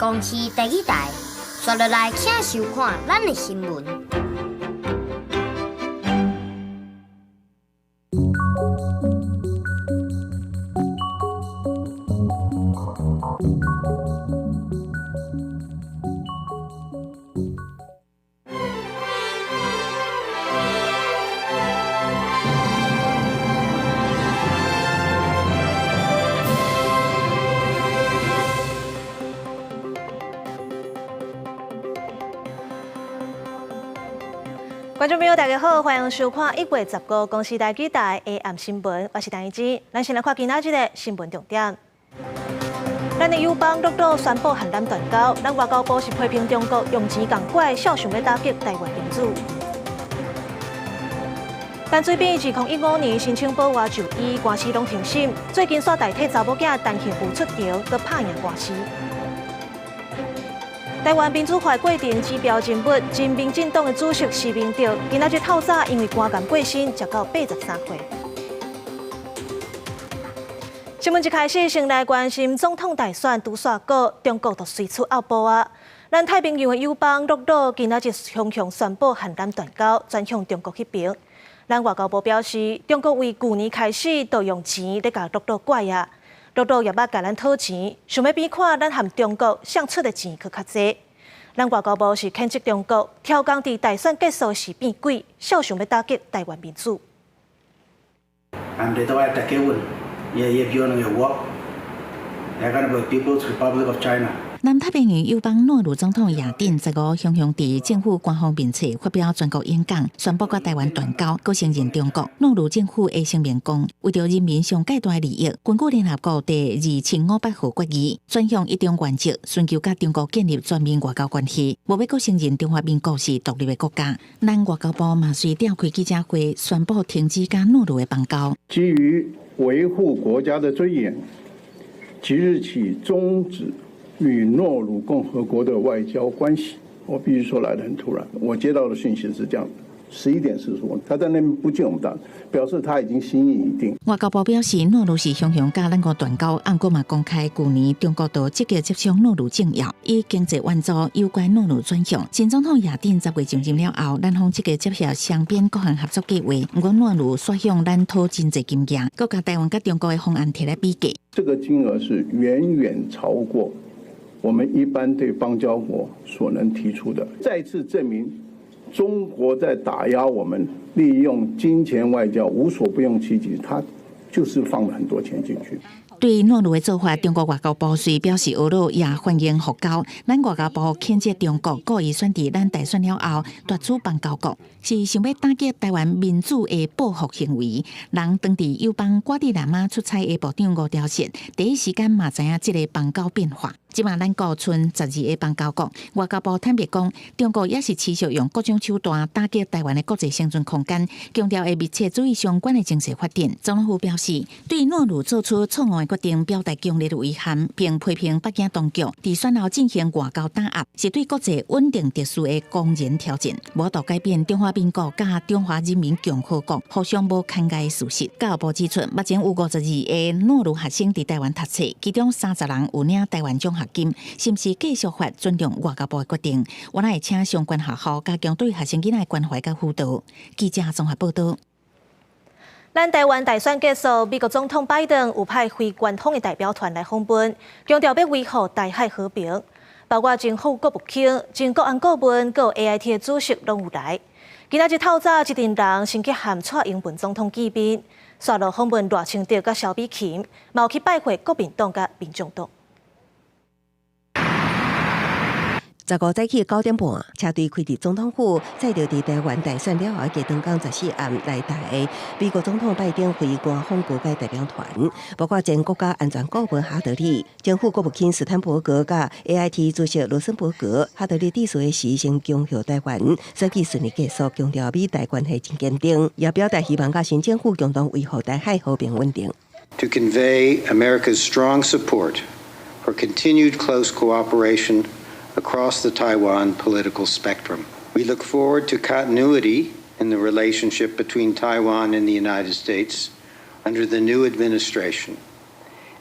公視第二台，紲落來請收看咱的新聞。觀眾朋友，大家好，歡迎收看1月15公視台語台下暗新聞，我是陳怡之。咱先來看今仔日的新聞重點。咱的友邦陸陸宣布和咱斷交，咱外交部是批評中國用錢仝拐，肖想欲打擊台灣民主。陳水扁2015年申請保外就醫，官司攏停審，最近煞代替查某囝陳幸孚出庭，閣拍贏官司。台灣民主化過程指標人物，前民進黨的主席施明德，今仔日透早因為肝癌過身，食到83歲。新聞一開始，先來關心總統大選拄煞過，中國就隨出奧步啊！咱太平洋的友邦諾魯今仔日雄雄宣布和咱斷交，轉向中國彼爿。咱外交部表示，中國為舊年開始就用錢咧共諾魯拐啊，諾魯也捌共咱討錢，想欲比看咱和中國誰出的錢閣較濟。咱外交部是譴責中國，刁工佇大選結束時變鬼，肖想欲打擊台灣民主。南太平洋友邦諾魯總統亞丁15雄雄佇政府官方面冊發表全國演講，宣布佮台灣斷交，閣承認中國。諾魯政府的聲明講，為著人民上蓋大的利益，根據聯合國第2758號決議，轉向一中原則，尋求佮中國建立全面外交關係，無欲閣承認中華民國是獨立的國家。咱外交部嘛隨召開記者會，宣布停止佮諾魯的邦交。基於維護國家的尊嚴，即日起終止與諾魯共和國的外交關係。我必須說來得很突然。我接到的訊息是這樣，11點45，他在那邊不見我們的，表示他已經心意已定。外交部表示，諾魯是雄雄佮咱國斷交，毋過嘛公開舊年中國都積極接觸諾魯政要，以經濟援助誘拐諾魯轉向。新總統亞丁10月上任了後，咱方積極接洽雙邊各項合作計劃。毋過諾魯煞向咱討真濟金額，閣共台灣佮中國的方案提來比價。這個金額是遠遠超過我們一般對邦交國所能提出的，再次證明中國在打壓我們，利用金錢外交無所不用其極，他就是放了很多錢進去。對諾魯的做法，中國外交部雖表示懊惱，也歡迎復交。咱外交部譴責中國故意選佇咱大選了後奪取邦交國，是想欲打擊台灣民主的報復行為。人當地友邦瓜地馬拉出差的部長吳釗燮，第一時間嘛知影這个邦交變化。這馬咱國賰12个邦交國，外交部坦白講，中國也是持續用各種手段打擊台灣的國際生存空間，強調會密切注意相關的情勢發展。總統府表示，對諾魯做出錯誤的決定表達強烈的遺憾，並批評北京當局佇選後進行外交打壓，是對國際穩定秩序的公然挑戰，無法度改變中華民國佮中華人民共和國互相無牽礙的事實。教育部指出，目前有52個諾魯學生佇台灣讀冊，其中30人有領台灣獎學金，是毋是繼續法尊重外交部的決定？我會請相關學校加強對學生囡仔的關懷佮輔導。記者綜合報導。咱台灣大選結束，美國總統拜登有派非官方的代表團來訪問，強調欲維護台海和平，包括前副國務卿、前國安顧問、閣有 AIT 的主席攏有來。今仔日透早，這陣人先去和蔡英文總統見面，紲落訪問賴清德佮蕭美琴，嘛有去拜會國民黨佮民眾黨。15早起9點半，車隊開佇總統府，載著佇台灣大選了後的當工14暗來台的美國總統拜登非官方高階代表團，包括前國家安全顧問哈德利、前副國務卿斯坦伯格佮 AIT 主席羅森伯格。哈德利致辭時先恭賀台灣選舉順利結束，強調美台關係真堅定，也表達希望佮新政府共同維護台海和平穩定。 To convey America's strong support for continued close cooperation across the Taiwan political spectrum. We look forward to continuity in the relationship between Taiwan and the United States under the new administration,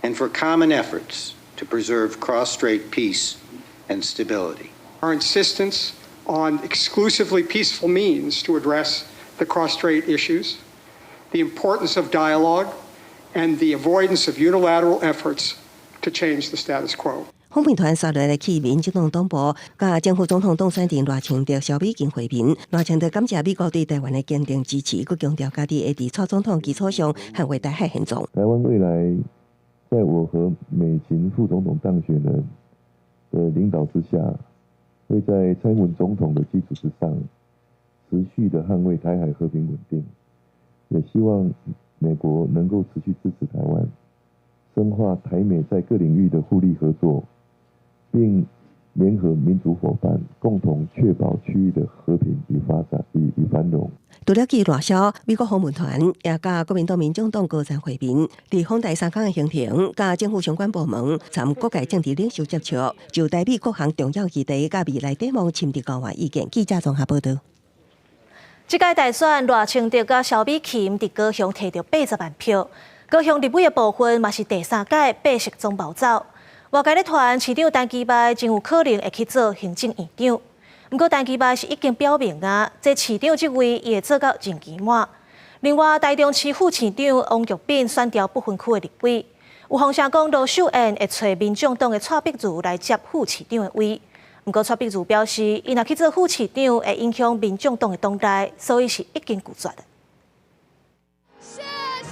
and for common efforts to preserve cross-strait peace and stability. Our insistence on exclusively peaceful means to address the cross-strait issues, the importance of dialogue, and the avoidance of unilateral efforts to change the status quo. 訪問團紲落來去民進黨黨部，佮前副總統當選人賴清德、蕭美琴會面。賴清德感謝美國對台灣的堅定支持，閣強調家己會佇蔡總統基礎上捍衛台海現狀。台灣未來在我和美琴副總統當選人的領導之下，會在蔡英文總統的基礎之上，持續的捍衛台海和平穩定，也希望美國能夠持續支持台灣，深化台美在各領域的互利合作，並聯合民主夥伴，共同確保區域的和平與發展與繁榮。除了去賴蕭，美國訪問團也佮國民黨、民眾黨高層會面，佇訪台三工的行程，佮政府相關部門參各界政治領袖接觸，就台美各項重要議題佮未來展望深入交換意見。記者綜合報導。這屆大選，賴清德佮蕭美琴佇高雄提著80萬票，高雄立委的部分嘛是第三屆白色總暴走。外界咧傳市長陳其邁真有可能會去做行政院長，毋過陳其邁是已經表明啊，這市長這位伊會做到任期滿。另外，台中市副市長王玉敏選調不分區的立委，有風聲講盧秀燕會揣民眾黨的蔡碧如來接副市長的位。毋過蔡碧如表示，伊若去做副市長，會影響民眾黨的黨內，所以是已經拒絕的。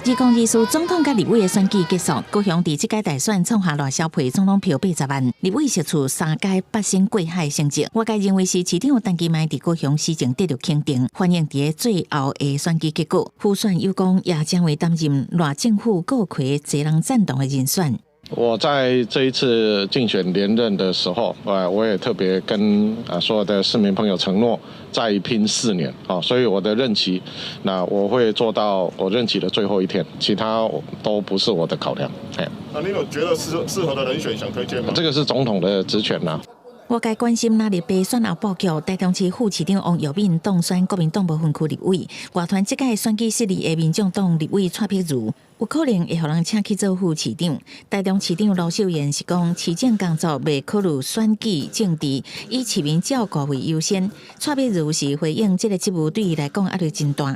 2024總統佮立委的選舉結束，高雄佇這屆大選創下賴蕭配總統票80萬，立委席次三階八仙過海的成績。外界認為是市長陳其邁佇高雄施政得著肯定，反映佇最後的選舉結果。輔選有講也將會擔任賴政府閣揆濟人贊同的人選。我在這一次競選連任的時候，我也特別跟所有的市民朋友承諾，再拼4年啊，所以我的任期，那我會做到我任期的最後一天，其他都不是我的考量。哎，那你有覺得適合的人選想推薦嗎？這個是總統的職權啦。外界關心藍綠白選後布局，台中市副市長王玉敏當選國民黨無分區立委，外傳這屆選舉失利的民眾黨立委蔡碧如，有可能會予人請去做副市長。台中市長盧秀燕是講，市政工作袂考慮選舉政治，以市民照顧為優先。蔡碧如是回應這個職務對伊來講壓力真大。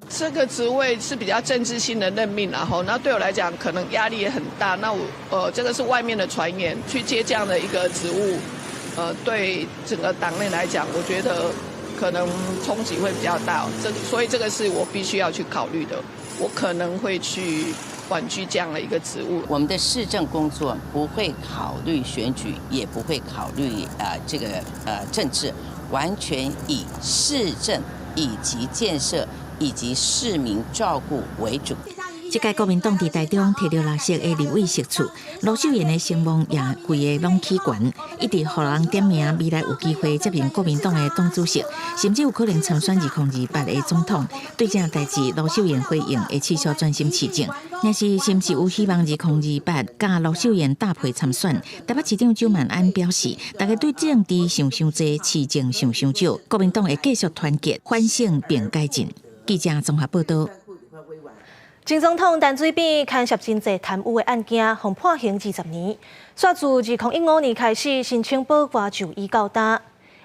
這個職位是比較政治性的任命，然後那對我來講可能壓力也很大。那我這個是外面的傳言，去接這樣的一個職務。對整個黨內來講，我覺得可能衝擊會比較大，所以這個是我必須要去考慮的。我可能會去婉拒這樣的一個職務。我們的市政工作不會考慮選舉，也不會考慮這個政治，完全以市政以及建設以及市民照顧為主。這屆國民黨佇台中提著藍色的立委席次，盧秀燕的聲望也規个攏起懸，一直予人點名未來有機會接任國民黨的黨主席，甚至有可能參選2028的總統。對這代誌，盧秀燕回應會持續專心市政。若是是毋是有希望2028佮盧秀燕搭配參選？台北市長蔣萬安表示，大家對政治想傷濟，市政想傷少，國民黨會繼續團結、反省並改進。記者綜合報導。前總統陳水扁牽涉真濟貪污的案件，予判刑20年。煞自2015年開始申請保外就醫到今，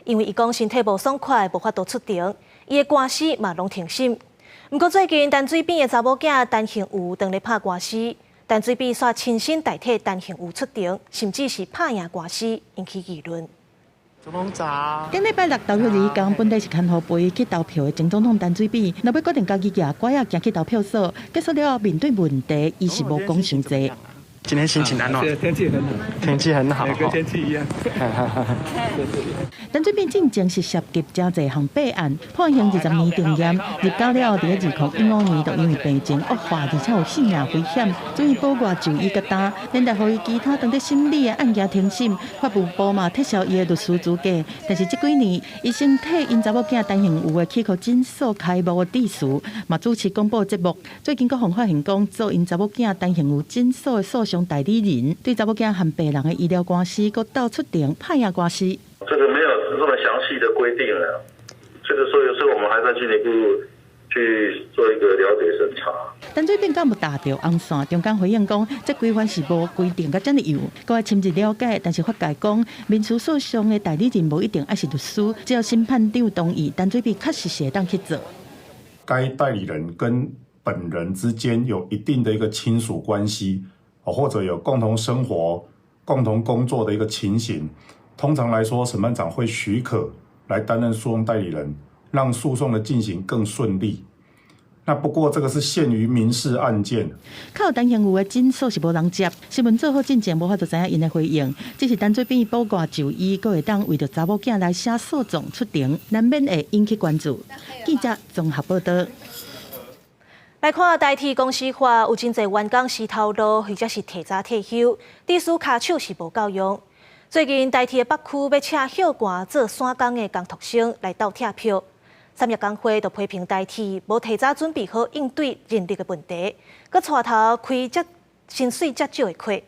因為伊講身體無爽快，無法度出庭，伊的官司嘛攏停審。毋過最近陳水扁的查某囝陳幸妤當咧拍官司，陳水扁煞親身代替陳幸妤出庭，甚至是拍贏官司，引起議論。總統早。頂禮拜六投票日彼工，本底是牽予陪去投票的前總統陳水扁，若欲決定家己舉拐仔行去投票所，結束了後面對問題，伊是無講傷濟。今天心情安怎？天氣很好，天氣很好，跟天氣一樣。陳水扁進前是涉及誠濟項弊案，判刑20年定讞，入監了後，佇2015年就因為病情惡化，而且有性命危險，終於保外就醫到今，連帶予伊其他當咧審理的案件停審，法務部嘛撤銷伊的律師資格。但是這幾年，伊先替𪜶查某囝陳幸妤的齒科診所開幕的致辭，嘛主持廣播節目。最近閣予發現講做𪜶查某囝陳幸妤診所的訴訟代理人，對查某囝和別人的醫療官司，閣鬥出庭拍贏官司。這個沒有這麼詳細的規定了，這個所以，所以我們還在進一步去做一個了解審查。陳水扁敢有踏著紅線？中間回應講，這規範是無規定甲遮爾幼，閣愛深入了解。但是法界講，民事訴訟的代理人無一定愛是律師，只要審判長同意，陳水扁確實是會當去做。該代理人跟本人之間有一定的一個親屬關係，或者有共同生活、共同工作的一個情形，通常來說，審判長會許可來擔任訴訟代理人，讓訴訟的進行更順利。那不過這個是限於民事案件。靠陳興有的診所是無人接，新聞做好進前無法度知影𪜶的回應。只是陳水扁保外就醫，閣會當為著查某囝來寫訴狀出庭，難免會引起關注。記者綜合報道。來看台鐵公司化，有真濟員工辭頭路，或者是提早退休，致使跤手是無夠用。最近台鐵北區欲請歇寒做散工的工讀生來鬥拆票，三業工會就批評台鐵無提早準備好應對人力的問題，閣帶頭開遮薪水遮少的課。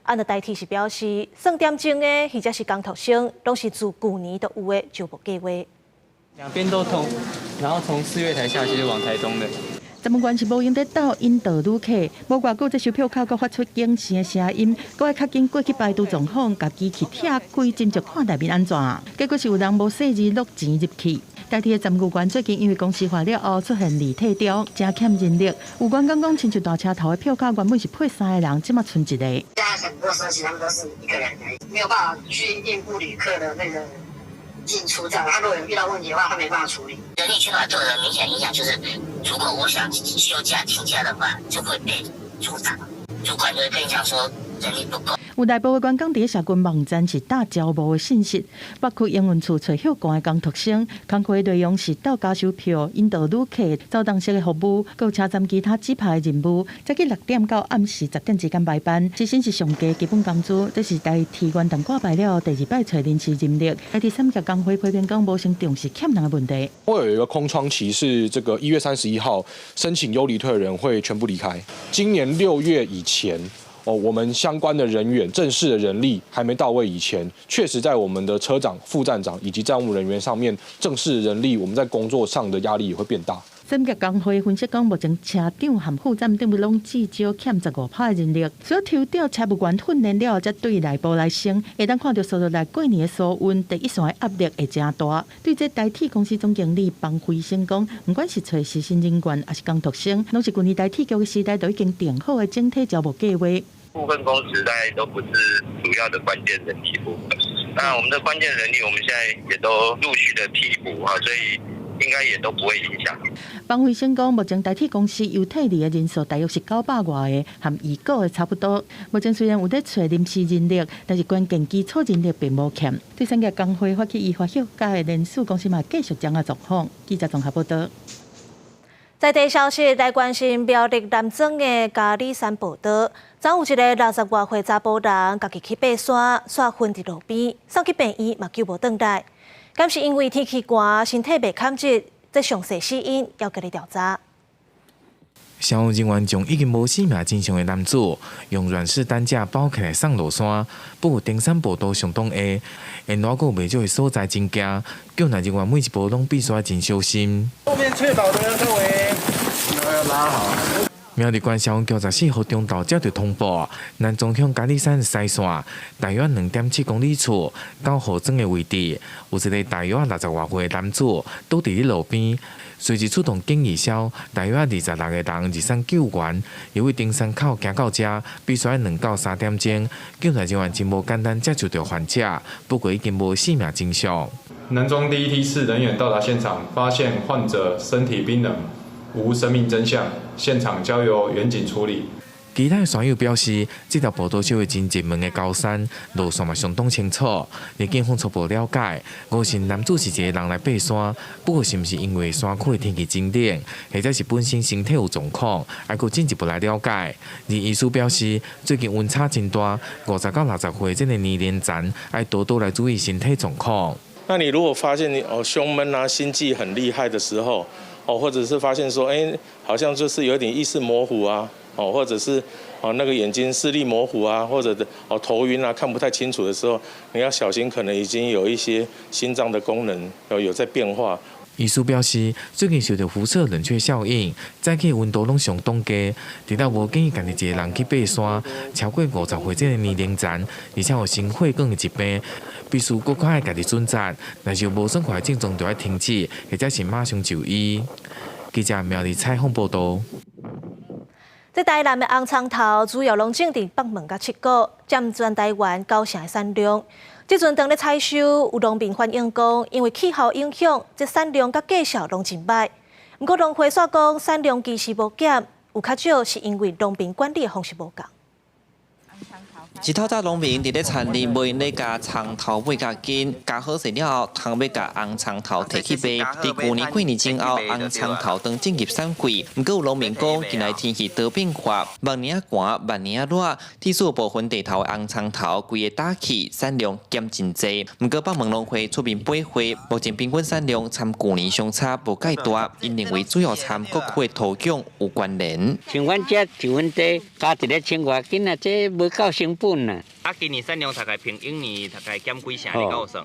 啊，若台鐵是表示，算點鐘的或者是工讀生，攏是自舊年就有的招募計劃。兩邊都通，然後從四月台下去就往台東的。站務員是無閒佇鬥引導旅客，無偌久，這售票口閣發出警示的聲音，閣愛較緊過去排除狀況，共機器拆開，斟酌看內面按怎。結果是有人無細膩落錢入去。台鐵的站務員最近因為公司化了後出現離退潮，誠欠人力。有員工講，親像大車頭的票口原本是配三個人，這馬賰一個。現在很多時候其實他們都是一個人而已，沒有辦法去應付旅客的那個進出站。他如果有遇到問題的話，他沒辦法處理。人力缺乏對我的明顯影響就是，如果我想休假請假的話，就會被阻擋。主管就會跟你講說人力不夠。有內部的員工佇社群網站是貼招募的信息，北區營運處揣歇寒的工讀生，工課內容是鬥加收票、引導旅客、走動式的服務，閣有車站其他指派的任務。早起6點到暗時10點之間排班，時薪是上低基本工資。這是台鐵元旦掛牌了後第二擺揣臨時人力。台鐵三業工會批評講無先重視欠人的問題。會有一個空窗期，是這個1月31號申請優離退的人會全部離開。今年6月以前，哦，我們相關的人員正式的人力還沒到位以前，確實在我們的車長、副站長以及站務人員上面，正式人力我們在工作上的壓力也會變大。三業工會分析講，目前車長和副站長攏至少欠15%的人力，需要抽調車務員訓練了後，才對內部來升。會當看著紲落來過年的疏運，第一線的壓力會誠大。對這台鐵公司總經理方輝生講，毋管是揣實習人員，抑是工讀生，攏是舊年台鐵局的時代就已經定好的整體招募計劃。部分工時大概都不是主要的關鍵人力部分。那我們的關鍵人力，我們現在也都陸續的替補啊，所以應該也都不會影響。方輝生講，目前台鐵公司優退離的人數大約是900外个，和預估的差不多。目前雖然有咧揣臨時人力，但是關鍵基礎人力並無欠。對產業工會發起依法休假的人事公司嘛，繼續掌握狀況。記者綜合報道。在地消息來關心苗栗南庄的嘉里山步道，昨有一个60外歲查埔人，家己去爬山，煞昏佇路邊，送去病院嘛救無轉來。敢是因為天氣寒，身體袂堪熱，這詳細死因猶閣咧調查。消防人員將已經無生命跡象的男子用軟式擔架包起來送落山。不過登山步道相當狹，沿路閣有袂少的所在真驚，救援人員每一步攏必須愛真小心。後面確保的各位要拉好。苗栗縣消防局14號中晝接著通報，南莊鄉嘉里山西線大約2.7公里處到河莊的位置，有一個大約60外歲的男子倒佇咧路邊，隨即出動警義消，大約26個人入山救援。由於登山口行到遮，必須愛2到3點鐘，救援人員真無簡單才救著患者，不過已經無生命跡象。南莊第一梯次人員到達現場，發現患者身體冰冷，無生命徵象，現場交由員警處理。其他的山友表示，這條步道屬於真熱門的高山，路線嘛相當清楚。而警方初步了解，吳姓男子是一個人來爬山，不過是毋是因為山區的天氣真冷，或者是本身身體有狀況，還閣進一步來了解。而醫師表示，最近溫差真大，50到60歲這個年齡層，愛多多來注意身體狀況。那你如果發現你哦胸悶啊、心悸很厲害的時候，哦，或者是發現說，哎，好像就是有點意識模糊啊，哦，或者是哦那個眼睛視力模糊啊，或者哦頭暈啊，看不太清楚的時候，你要小心，可能已經有一些心臟的功能有在變化。醫師表示，最近受著輻射冷卻效應，早起溫度攏相當低，除了無建議家己一个人去爬山，超過50歲這个年齡層，而且有心血管的疾病，必須閣較愛家己準則。若是有無爽快的症狀，就愛停止，或者是馬上就醫。記者苗栗採訪報導。這台南的紅蔥頭主要攏種佇北門佮七股，佔全台灣9成的產量。這陣當咧採收，有農民反映講，因為氣候影響，這產量佮價數攏真䆀。毋過農會煞講，產量其實無減，有較少是因為農民管理的方式無仝。一透早農民佇咧田裡無閒咧共蔥頭尾共緊，加好勢了後，通欲共紅蔥頭提去賣。佇舊年過年前後，紅蔥頭當進入產季。毋過有農民講，近來天氣多變化，目年仔寒，慢年仔熱，致使部分地頭的紅蔥頭規个打去，產量減真濟。毋過北門農會出面比會，目前平均產量參舊年相差無蓋大，𪜶認為主要參各區的土壤有關聯。像阮遮就阮這加一个千外斤啊，這無夠成本。啊，今年產量大概平均年大概減幾成？你敢有算？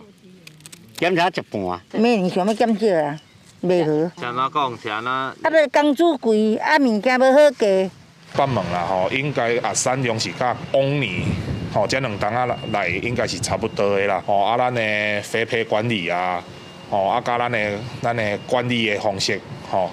減差一半。每年想欲減少啊，袂好。是按怎講？是按怎？啊，欲工資貴，啊，物件無好價。北門啦吼，應該啊產量是佮往年吼這兩冬仔來應該是差不多的啦。吼啊，咱的肥培管理啊，吼啊，佮咱的管理的方式吼，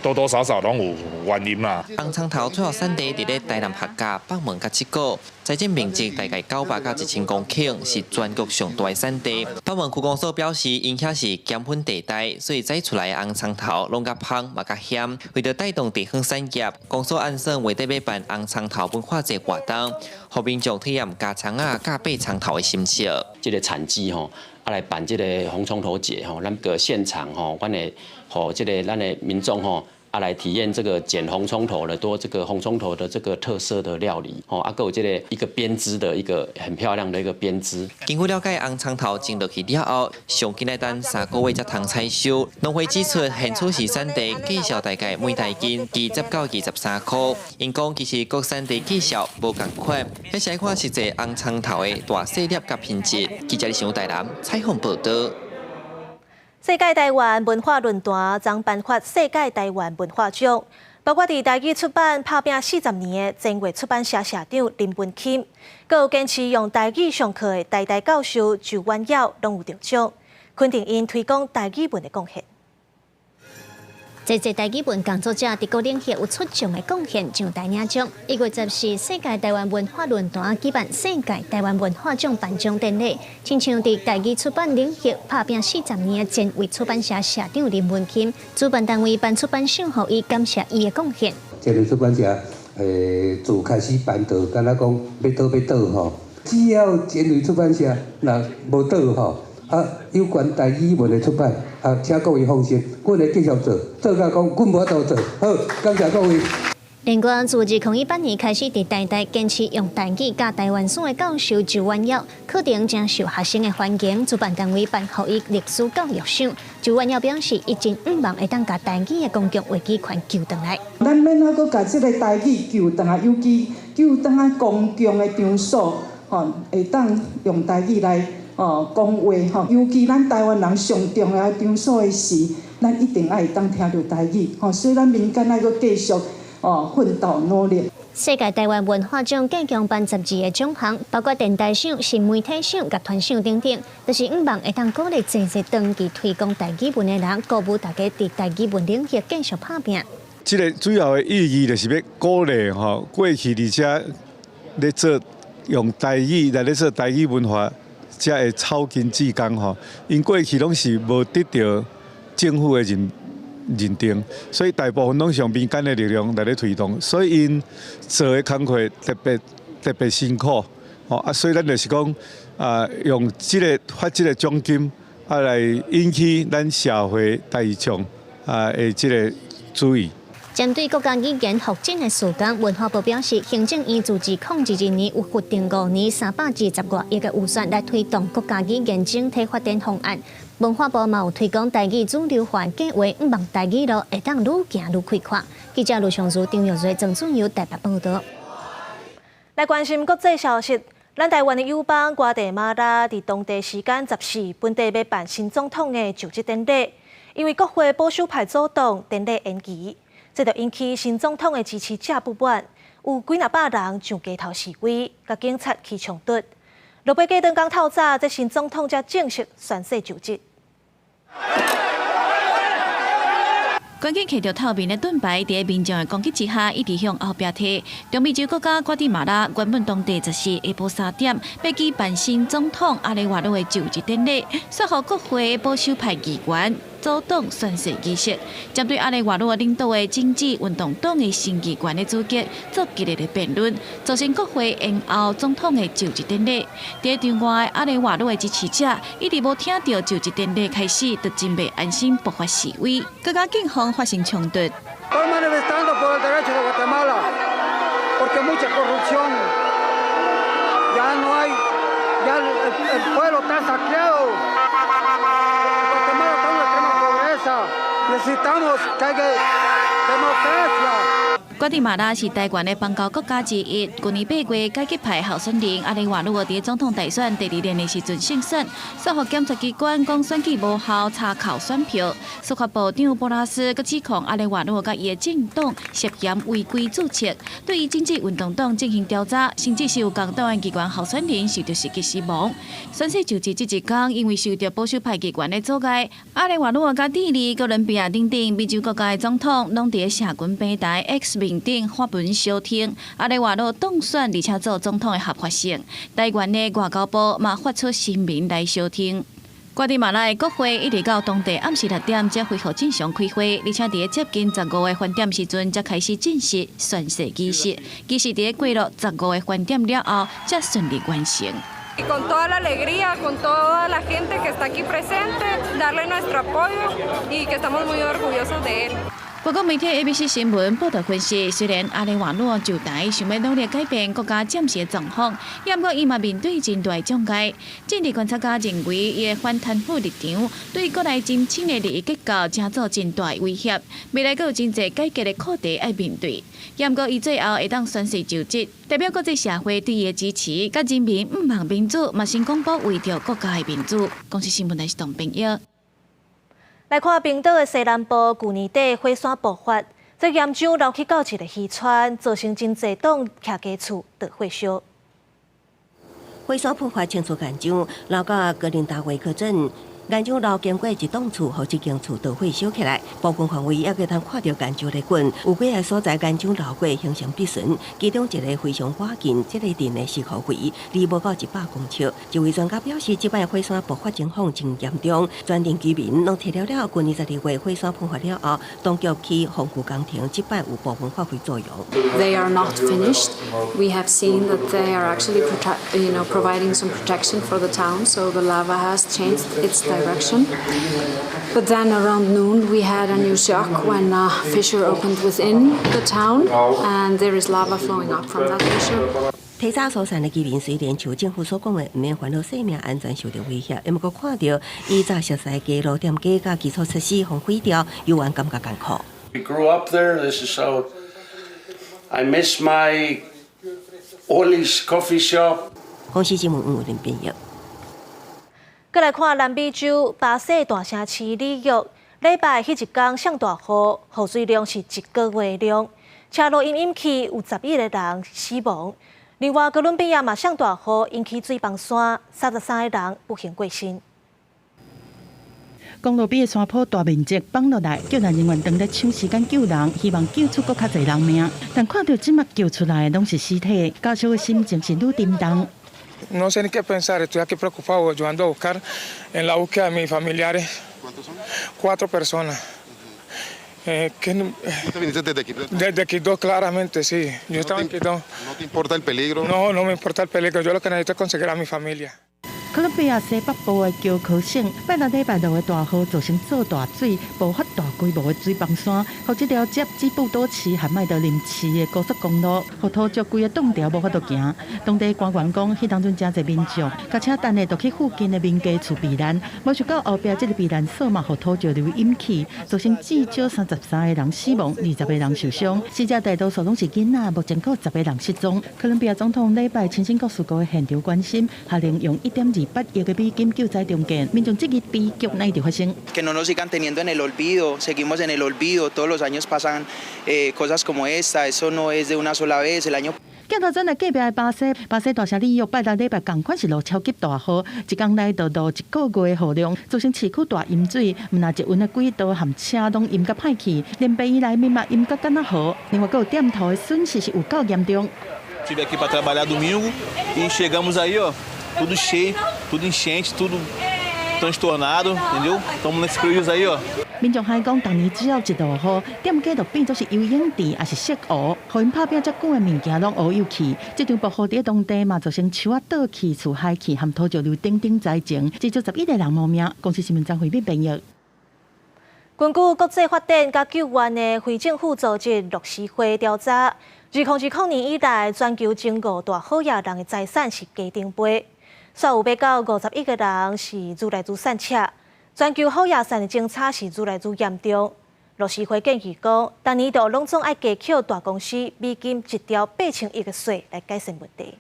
多多少少攏有原因啦。紅蔥頭主要產地佇咧台南客家北門佮七股，栽種面積大概900到1000公頃，是全國上大的產地。北門區公所表示，𪜶遐是鹹粉地帶，所以栽出來的紅蔥頭攏較芳嘛較鹹。為著帶動地方產業，公所按算月底欲辦紅蔥頭文化節活動，予民眾體驗咬蔥仔、佮掰蔥頭的心得。這个產季吼，啊來辦這个紅蔥頭節吼，咱個現場吼，阮會予這个咱的民眾吼。啊，來體驗這個剪紅蔥頭的多這個紅蔥頭的這個特色的料理，吼，啊，閣有這个一個編織的一個很漂亮的一個編織。根據了解，紅蔥頭種落去了後，上緊愛等3個月才通採收。農會指出，現此時產地價數大概每大斤20到23箍。𪜶講其實各產地價數無仝款，彼是愛看實際紅蔥頭的大細粒佮品質。記者李想台南採訪報導。世界台灣文化論壇將頒發世界台灣文化獎，包括佇台語出版拍拚40年的前衛出版社社長林文欽，閣有堅持用台語上課的台大教授周婉窈，攏有得獎，肯定𪜶推廣台語文的貢獻。濟濟台語文工作者佇各領域有出眾的貢獻，上台領獎。1月14，世界台灣文化論壇舉辦世界台灣文化獎頒獎典禮，親像佇台語出版領域拍拚40年的前衛出版社社長林文欽，主辦單位頒出版賞予伊，感謝伊的貢獻。前衛出版社自開始辦就敢若講欲倒欲倒吼，只要前衛出版社若無倒吼。啊，有關台語文的出版，啊，請各位放心，阮會繼續做，做到講阮無法度做。好，感謝各位。另外，自2018年開始，佇台大堅持用台語教台灣史的教授周婉窈，課程誠受學生的歡迎。主辦單位頒予伊歷史教育賞。周婉窈表示，伊真向望會當共台語的公共話語權救轉來。咱欲按怎閣共這个台語救轉來，尤其救轉來公共的場所，吼，會當用台語來。哦，講話吼，尤其咱台灣人上重要場所的時，咱一定愛會當聽著台語，吼，所以咱民間愛閣繼續哦奮鬥努力。世界台灣文化獎共計頒12個獎項，包括電台賞、新媒體賞、樂團賞等等，就是向望會當鼓勵濟濟長期推廣台語文的人，鼓舞大家佇台語文領域繼續拍拚。這个主要的意義就是欲鼓勵吼，過去佇遮咧做用台語來咧做台語文化。遮的草根志工吼，𪜶過去攏是無得著政府的認定，所以大部分攏是用民間的力量來咧推動，所以𪜶做的工課特別特別辛苦，吼啊，所以咱就是講啊，用這个發這个獎金啊來引起咱社會大眾啊的這个注意。針對國家語言復振的事工，文化部表示，行政院自2022年有核定5年320外億的預算來推動國家語言整體發展方案。文化部嘛有推廣台語主流化計劃，向望台語路會當愈行愈開闊。記者盧尚如、張玉瑞、曾俊友台北報導。來關心國際消息，咱台灣的友邦瓜地馬拉佇當地時間14，本地欲辦新總統的就職典禮。因為國會保守派阻擋典禮延期，這就引起新總統的支持者不滿，有幾若百人上街頭示威，佮警察起衝突。落尾過轉工透早，這新總統才正式宣誓就職。趕緊揢著透明的盾牌，佇民眾的攻擊之下，一直向後壁退。中美洲國家瓜地馬拉原本當地十四下晡3點，欲舉辦新總統阿雷瓦洛的就職典禮，煞予國會保守派議員阻擋宣誓儀式，針對阿雷瓦洛領導的政治運動黨的新議員的資格做激烈的辯論，造成國會延後總統的就職典禮。佇場外，阿雷瓦洛的支持者一直無聽著就職典禮開始，就真袂安心，爆發示威，閣佮警方發生衝突。 Estoy manifestando por el derecho de Guatemala, porque mucha corrupción. Ya no hay, ya el pueblo está saqueado. Guatemala está en una extrema pobreza. Necesitamos que haya democracia. 瓜地馬拉是台灣的邦交國家之一。去年8月，改革派候選人阿雷瓦魯佇總統大選第二輪的時陣勝選，煞予檢察機關講選舉無效，查扣選票。司法部長波拉斯閣指控阿雷瓦魯佮伊的政黨涉嫌違規註冊，對伊政治運動黨進行調查，甚至是有共黨的議員候選人受著襲擊死亡。宣誓就職這一工，因為受著保守派議員的阻礙，阿雷瓦魯佮智利、哥倫比亞等等美洲國家的總統，攏佇社群平台 X 面頂發文相挺阿雷瓦洛當選，而且做總統的合法性。台灣的外交部嘛發出聲明來相挺。瓜地馬拉的國會一直到當地暗時6點才恢復正常開會，而且佇接近15個分點時陣才開始正式宣誓儀式。儀式佇過了十五個分點了後，才順利完成。 Y con toda la alegría, con toda la gente que está aquí presente, darle nuestro apoyo y que estamos muy orgullosos de él. 外國媒體 ABC 新聞報道分析，雖然阿雷瓦洛就台想欲努力改變國家暫時的狀況，毋過伊嘛面對真大的障礙。政治觀察家認為，伊的反貪腐立場對國內真深的利益結構成做真大的威脅，未來閣有真濟改革的課題愛面對。毋過伊最後會當宣誓就職，代表國際社會對伊的支持，佮人民毋望民主，嘛成功保衛著國家的民主。公視新聞台是董編譯。來看冰島的西南部，舊年底火山爆發，這岩漿流去到一個漁村，造成真濟棟徛家厝著火燒。火山噴發清除岩漿，流到格林達維克鎮。岩漿流經過一棟厝，予這間厝著火燒起來。部分範圍猶閣通看著岩漿咧滾，有幾个所在岩漿流過形成壁唇，其中一个非常倚近這个鎮的石斛圍，離無到100公尺。一位專家表示，這擺火山爆發情況真嚴重，全鎮居民攏提了了。舊年12月火山噴發了後，當局去防禦工程，這擺有部分發揮作用。 They are not finished. We have seen that they are actually providing some protection for the town, so the lava has changed its direction. But then around noon we had a new shock when a fissure opened within the town and there is lava flowing up from that fissure. 提早疏散的居民雖然像政府所講的，毋免煩惱生命安全受著威脅，毋過看著以早熟似街路店家佮基礎設施予毀掉，猶原感覺艱苦。 We grew up there. This is so. I miss my Ollie's coffee shop. 公視新聞吳林編譯。閣來看南美洲巴西大城市里約，禮拜彼一工上大雨，雨水量是一個月量，車路淹淹去有11個人死亡。另外，哥倫比亞嘛上大雨，引起水崩山，33個人不幸過身。公路邊的山坡大面積崩落來，救援人員當咧搶時間救人，希望救出閣較濟人命。但看著這馬救出來的攏是屍體，家屬的心情是愈沉重。 No sé ni qué pensar, estoy aquí preocupado, ayudando a buscar en la búsqueda de mis familiares. ¿Cuántos son? Cuatro personas. Que ¿Tú viniste desde Quito? Desde Quito, claramente, sí. Yo estaba en Quito. ¿No te importa el peligro? No, no me importa el peligro. Yo lo que necesito es conseguir a mi familia. 哥倫比亞西北部的喬科省，拜六禮拜六的大雨造成做大水，爆發大規模的水崩山，予這條接吉布多市和麥德林市的高速公路，予土石規个擋牢，無法度行。當地官員講，彼當陣誠濟民眾，共車等的就去附近的民家厝避難，無想到後壁這个避難所嘛，予土石流淹去，造成至少33個人死亡，20個人受傷。死者大多數攏是囡仔，目前閣有10個人失蹤。哥倫比亞總統禮拜親身到事故的現場關心，下令用1.2 200億的美金救災重建，民眾質疑悲劇哪一直發生。 Que no nos sigan teniendo en el olvido, seguimos en el olvido, todos los años pasan cosas como esta, eso no es de una sola vez, el año 鏡頭轉來隔壁的巴西，巴西大城里約拜六禮拜仝款是落超級大雨，一工內就落一個月的雨量，造成市區大淹水，毋但捷運的軌道和車攏淹甲歹去，連病院內面嘛淹甲敢若河。另外，閣有店頭的損失是有夠嚴重。 Tive aqui para trabalhar domingo e chegamos aí, ó, tudo cheio, tudo enchente, tudo transtornado, entendeu? Estamos nesse prejuízo aí, ó. 民眾還講，逐年只要一落雨，店家就變做是游泳池，抑是穡湖，予𪜶拍拚遮久的物件攏烏有去。這場暴雨佇當地嘛，造成樹仔倒去、厝害去和土石流等等災情，至少11個人無命。公視新聞張惠敏編譯。根據國際發展佮救援的非政府組織樂施會調查，2020年以來，全球前五大好額人的財產是加重倍，煞有欲到50億個人是愈來愈散赤。全球好額散的政策是愈來愈嚴重。樂施會建議講，逐年都攏總愛加扣大公司美金1兆8千億的稅來改善問題。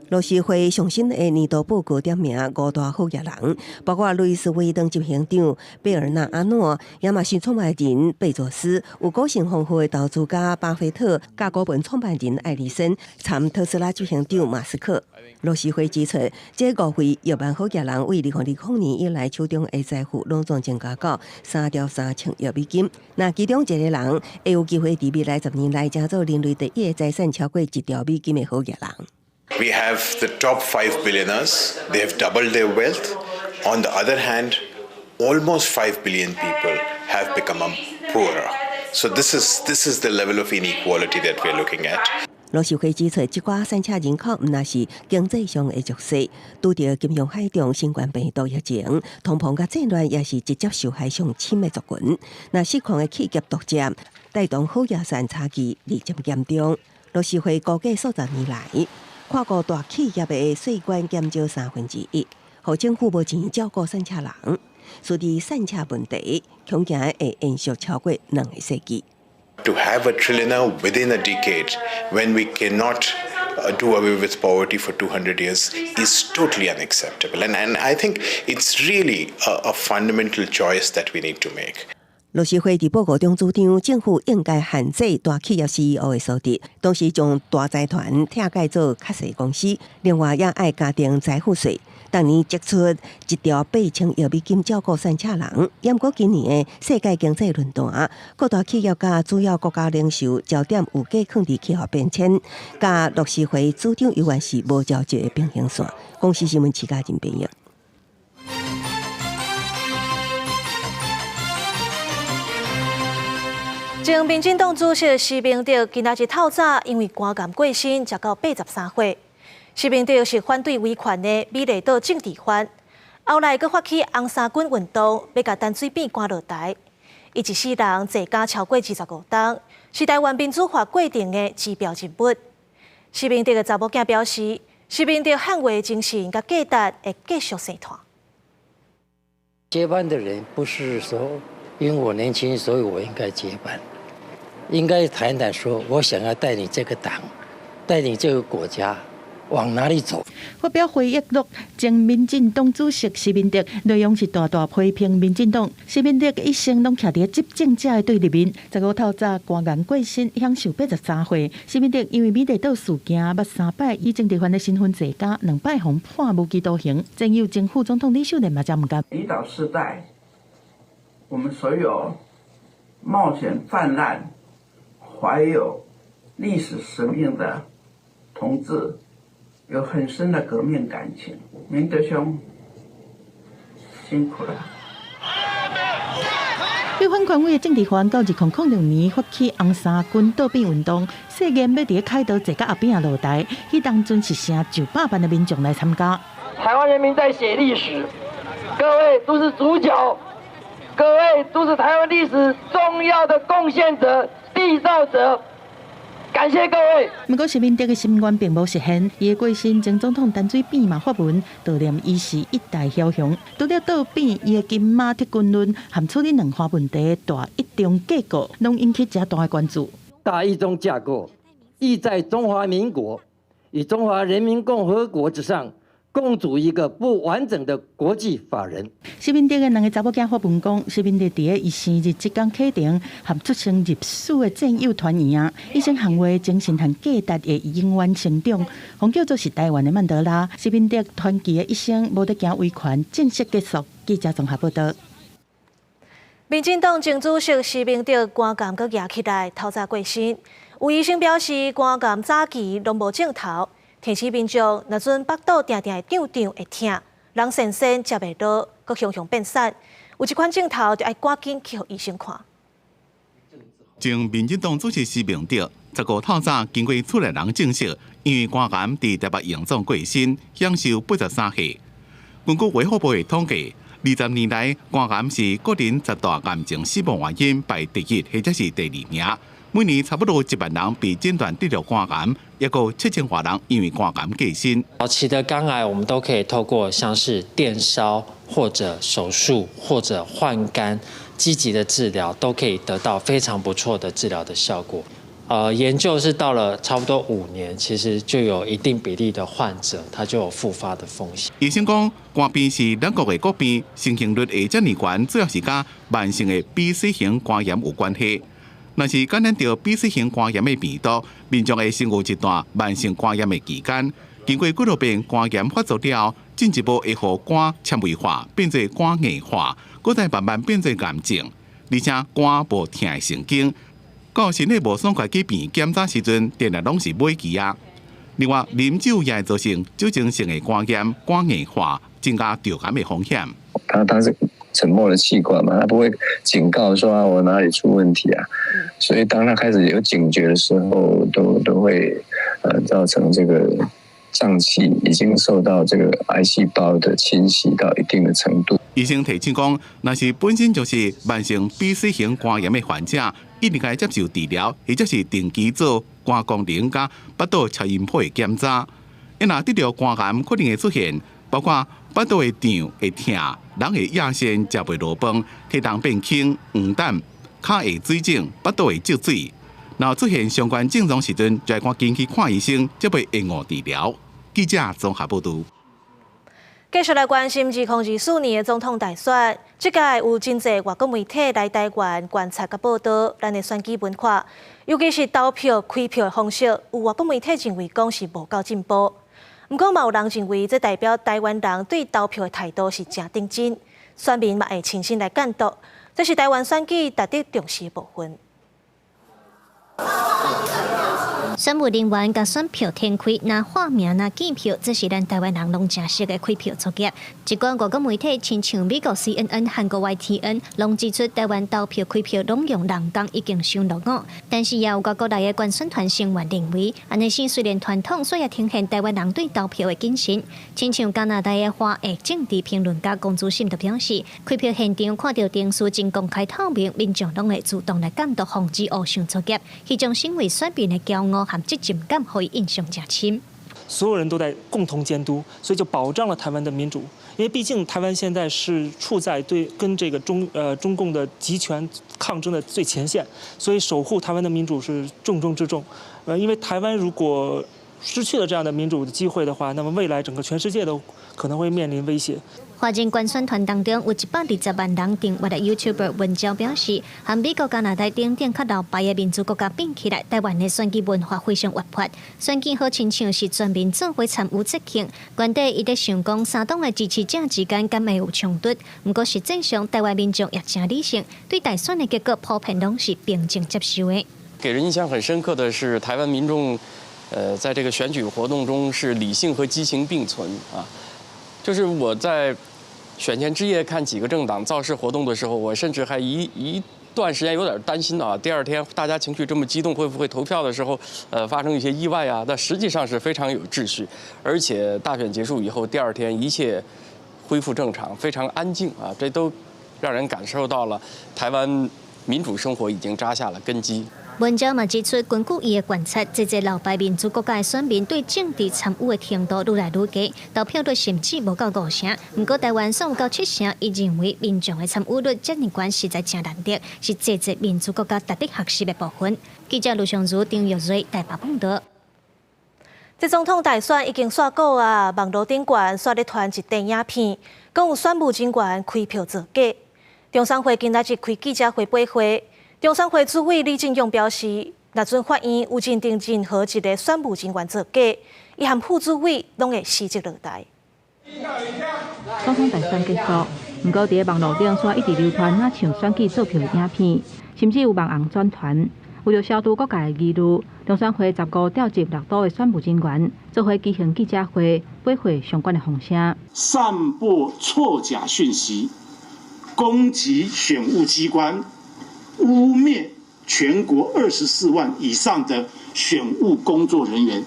樂施會上新的年度報告點名五大好額人，包括路易斯威登執行長貝爾納阿諾、亞馬遜創辦人貝佐斯、有股性豐富的投資家巴菲特、佮股本創辦人艾利森、參特斯拉執行長馬斯克。樂施會指出，這五位億萬好額人為2020年以來手中的財富攏總增加到3兆3千億美金。若其中一個人會有機會佇未來10年內，成做人類第一个財產超過1兆美金的好額人。 We have the top five billionaires, they have doubled their wealth. On the other hand, almost 5 billion people have become poorer. So this is the level of inequality that we're looking at. 樂施會指出，這寡散赤人口毋但是經濟上的弱勢，拄著金融海動、新冠病毒疫情、通膨佮戰亂，也是直接受害上深的族群。若失控的企業獨佔，帶動好額散差距日漸嚴重。樂施會估計數十年來，跨國大企業的稅捐減少1/3，予政府無錢照顧散赤人，所以散赤問題恐驚會延續超過2個世紀。 To have a trillionaire within a decade when we cannot do away with poverty for 200 years is totally unacceptable. And I think it's really a fundamental choice that we need to make. 樂施會佇報告中主張，政府應該限制大企業 CEO 的所得，同時將大財團拆解做較細公司，另外也愛加徵財富稅。逐年擠出1兆8千億美金照顧散赤人。毋過今年的世界經濟論壇，各大企業佮主要國家領袖焦點有加囥佇氣候變遷，佮樂施會主張猶原是無交集的平行線。公視新聞徐家仁編譯。前民進黨主席施明德今仔日透早因為肝癌過身，才到83歲。施明德是反對威權的美麗島政治犯，後來閣發起紅衫軍運動，欲共陳水扁趕落台。伊一世人坐監超過25冬，是台灣民主化過程的指標人物。施明德的查某囝表示，施明德捍衛精神佮價值會繼續生傳。接班的人不是說因為我年輕，所以我應該接班。應該談談說，我想要帶領這個黨，帶領這個國家往哪裡走。發表回憶錄，前民進黨主席施明德內容是大大批評民進黨。施明德一生攏徛佇執政者的對立面。15透早肝癌過身，享壽83歲。施明德因為美麗島事件，捌三擺以政治犯的身份坐監，兩擺予判無期徒刑。前有前副總統呂秀蓮嘛真毋甘。離島世代，我們所有冒險犯難、懷有歷史使命的同志，有很深的革命感情。明德兄辛苦了。被反權威的政治犯，到2006年發起紅衫軍倒扁運動，誓言欲佇凱道坐佮阿扁仔落台。彼當陣是成900萬的民眾來參加。台灣人民在寫歷史，各位都是主角，各位都是台灣歷史重要的貢獻者、締造者。感謝各位。毋過，施明德的心願並無實現，伊的過身，前總統陳水扁嘛發文悼念伊是一代梟雄。除了倒扁，伊的金馬撤軍論和處理兩岸問題大一中架構，攏引起誠大的關注。大一中架構意在中華民國與中華人民共和國之上共組一個不完整的國際法人。施明德的兩个查某囝發文講，施明德佇咧伊生日這工啟程，和出生入死的戰友團圓啊！一生捍衛精神和價值會永遠成長，予叫做是台灣的曼德拉。施明德傳奇的一生，無得驚威權，正式結束。記者綜合報道。民進黨前主席施明德肝癌閣夯起來，透早過身。有醫生表示，肝癌早期攏無症頭，提醒民眾若準腹肚定定會脹脹會疼，人神仙食袂落，閣雄雄變瘦，有這款症頭就愛趕緊去予醫生看。前民進黨主席施明德15透早經過厝內人證實，因為肝癌佇台北榮總過身，享壽83歲。根據衛福部的統計，20年來，肝癌是國人10大癌症死亡原因排第一或者是第二名。每年差不多1萬人被診斷得著肝癌，抑閣7000外人因為肝癌過身。早期的肝癌，我們都可以透過像是電燒或者手術或者換肝，積極的治療，都可以得到非常不錯的治療的效果。研究是到了差不多5年，其實就有一定比例的患者，他就有復發的風險。醫生講，肝病是咱國的國病，盛行率會遮爾懸，主要是佮慢性的 B、C 型肝炎有關係。若是感染著 B、C 型肝炎的病毒，民眾會先有一段慢性肝炎的期間，經過幾落遍肝炎發作了，進一步會予肝纖維化，變做肝硬化，閣再慢慢變做癌症，而且肝無疼的神經。到身體無爽快去病院檢查時陣，定定攏是尾期啊。另外，啉酒也會造成酒精性的肝炎、肝硬化，增加著癌的風險。它是沉默的器官嘛，它不會警告說啊，我哪裡出問題啊。所以當它開始有警覺的時候，都會造成這個臟器已經受到這個癌細胞的侵襲到一定的程度。醫生提醒講，若是本身就是慢性 B、C 型肝炎的患者，一定該接受治療，或者是定期做肝功能佮腹肚超音波的檢查。一若得著肝癌，可能會出現包括腹肚會脹、會疼，人會噎線、食袂落飯、體重變輕、黃疸、跤會水腫、腹肚會積水。若出現相關症狀時陣，就愛趕緊去看醫生，才袂延誤治療。記者綜合報道。繼續來關心2024年的總統大選，這屆有真濟外國媒體來台灣觀察佮報導咱的選舉文化，尤其是投票、開票的方式，有外國媒體認為講是無夠進步。毋過嘛有人認為，這代表台灣人對投票的態度是誠認真，選民嘛會親身來監督，這是台灣選舉值得重視的部分。選務人員共選票填開，若畫名若記票，這是咱台灣人攏誠熟的開票作業。這寡外國媒體，親像美國 CNN、韓國 YTN，攏指出台灣投票開票攏用人工已經傷落伍。但是也有外國來的觀選團成員認為，按呢雖然傳統，卻也呈現台灣人對投票的謹慎。親像加拿大的華裔政治評論家龔志信就表示，開票現場看著程序真公開透明，民眾攏會主動來監督，防止烏相作業，彼種身為選民的驕傲和責任感，予伊印象誠深。所有人都在共同監督，所以就保障了台灣的民主。因為畢竟台灣現在是處在對跟這個中共的極權抗爭的最前線，所以守護台灣的民主是重中之重。因為台灣如果失去了這樣的民主的機會的話，那麼未來整個全世界都可能會面臨威脅。華人觀選團當中有120萬人訂閱的 YouTuber 文昭表示，和美國、加拿大等等較老牌的民主國家比起來，台灣的選舉文化非常活潑，選舉好親像是全民做伙參與節慶。原底伊咧想講三黨的支持者之間敢會有衝突，毋過實際上台灣民眾也誠理性，對大選的結果普遍攏是平靜接受的。給人印象很深刻的是，台灣民眾，在這個選舉活動中是理性和激情並存啊。就是我在選前之夜看幾個政黨造勢活動的時候，我甚至還一段時間有點擔心啊。第二天大家情緒這麼激動，會不會投票的時候，發生一些意外啊？但實際上是非常有秩序，而且大選結束以後，第二天一切恢復正常，非常安靜啊。這都讓人感受到了台灣民主生活已經扎下了根基。文章嘛指出，根據伊的觀察，這濟老牌民主國家的選民對政治參與的程度愈來愈低，投票率甚至無夠5成。毋過台灣算有夠7成，伊認為民眾的參與率遮爾懸，實在誠難得，是濟濟民主國家值得學習的部分。記者盧尚如、張玉瑞台北報道。這總統大選已經煞鼓啊，網路頂懸煞咧傳一塊影片，講有選務人員開票造假。中選會今仔日開記者會掰話，中選會主委李進勇表示，若准法院有認定任何一個選務人員造假，伊和副主委攏會辭職落台。總統大選結束，毋過佇咧網路頂煞一直流傳若像選舉作票的影片，甚至有網紅轉傳。為著消除各界的疑慮，中選會15調集六都的選務人員，做伙舉行記者會，掰話相關的風聲。散播錯假訊息，攻擊選務機關，污衊全國24萬以上的選務工作人員，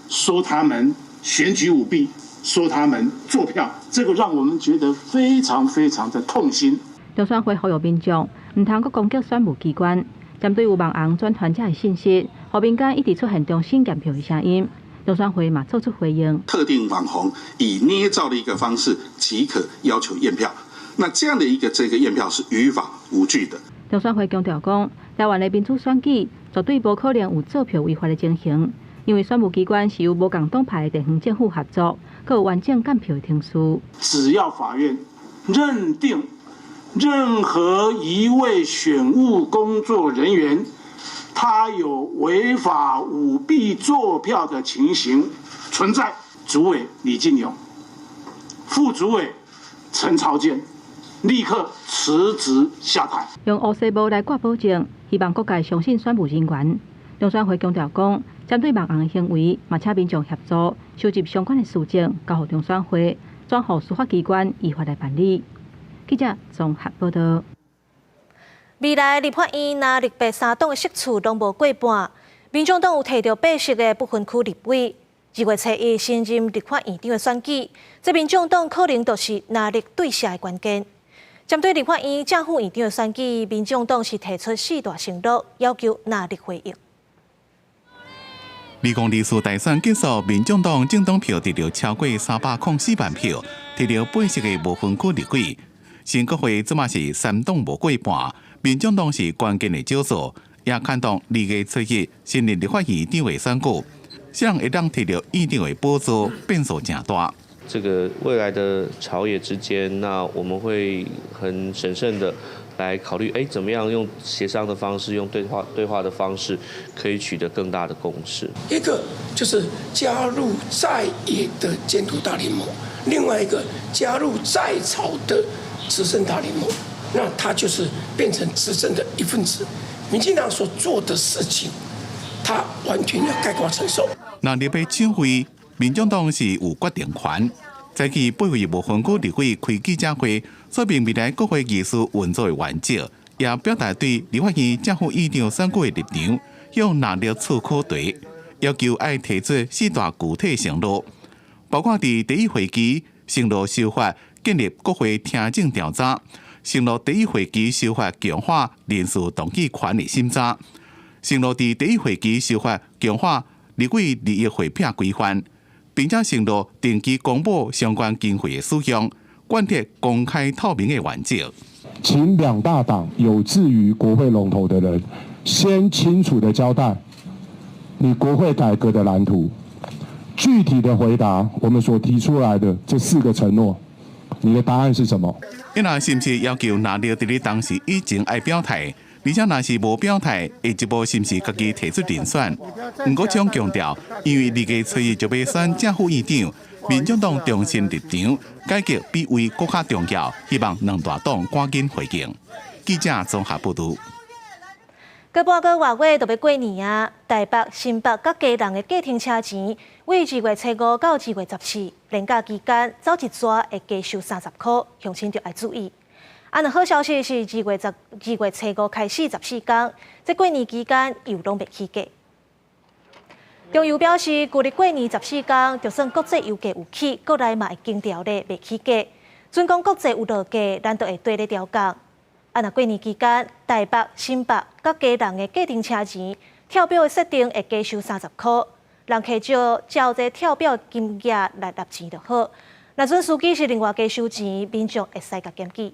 說他們選舉舞弊，說他們作票，這個讓我們覺得非常非常的痛心。中選會呼籲民眾毋通閣攻擊選務機關。針對有網紅轉傳這个信息，予民間一直出現重新驗票的聲音，中選會嘛做出回應。特定網紅以捏造的一個方式即可要求驗票，那這樣的一個這個驗票是於法無據的。中選會強調講，台灣的民主選舉絕對無可能有作票違法的情形，因為選務機關是由無仝黨派的地方政府合作，閣有完整監票的程序。只要法院認定任何一位選務工作人員，他有違法舞弊作票的情形存在，主委李進勇、副主委陳朝建立刻辭職下台。用烏紗帽來掛保證，希望各界相信選務人員。中選會強調講，針對網紅的行為，嘛請民眾協助收集相關的事證，交予中選會，轉予司法機關依法來辦理。記者綜合報道。未來立法院藍綠白三黨的席次攏無過半，民眾黨有提著八席的不分區立委。2月初1新任立法院長的選舉，這民眾黨可能就是藍綠對射的關鍵。針對立法院正副院長的選舉，民眾黨是提出四大承諾，要求藍綠回應。2024大選結束，民眾黨政黨票得著超過304萬票，提著八席的無分區立委。新國會這馬是三黨無過半，民眾黨是關鍵的少數，也看到2月初1新任立法院長的選舉，誰人會當提著院長的寶座變數誠大。這個未來的朝野之間，那我們會很審慎的來考慮，哎，怎麼樣用協商的方式，用對話的方式，可以取得更大的共識。一個就是加入在野的監督大聯盟，另外一個加入在朝的執政大聯盟，那他就是變成執政的一份子。民進黨所做的事情，他完全要概括承受。藍綠的搶位，民眾黨是有決定權。早起八位無分區立委開記者會，說明未來國會議事運作的原則，也表達對立法院正副院長選舉的立場，向藍綠出考題，要求愛提出四大具體承諾，包括佇第一會期承諾修法建立國會聽證調查，承諾第一會期修法強化人事動議權的審查，承諾佇第一會期修法強化立委利益匯票規範，並且承諾定期公布相關經費的使用，貫徹公開透明的原則。請兩大黨有志於國會龍頭的人，先清楚的交代你國會改革的藍圖，具體的回答我們所提出來的這四個承諾，你的答案是什麼？伊若是毋是要求藍綠佇咧當時以前愛表態，而且若是無表態，下一步是毋是家己提出人選？毋過將強調，因為2月初1就欲選正副院長，民眾黨重申立場，改革比位閣較重要，希望兩大黨趕緊回應。記者綜合報導。閣半個外月就欲過年啊！台北、新北佮基隆的計程車錢，對2月初5到2月14連假期間，走一逝會加收30箍，鄉親就愛注意。啊，若好消息是2月初5開始14工，這過年期間油攏袂起價。中油表示，舊曆過年十四工，就算國際油價有起，國內嘛會經調咧袂起價。準講國際有落價，咱就會綴咧調降。啊，若過年期間，台北、新北佮基隆的計程車錢跳表的設定會加收30箍，人客就照這跳表金額來納錢就好。若準司機是另外加收錢，民眾會使共檢舉。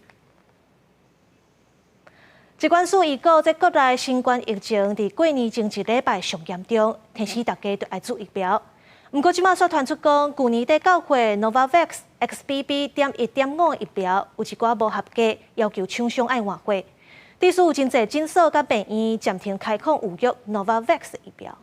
疾管署預告，這國內新冠疫情佇過年前一禮拜上嚴重，提醒大家著愛注疫苗。毋過這馬煞傳出講，舊年底交貨 Novavax XBB.1.5疫苗有一寡無合格，要求廠商愛換貨。致使有真濟診所佮病院暫停開放預約 Novavax 疫苗。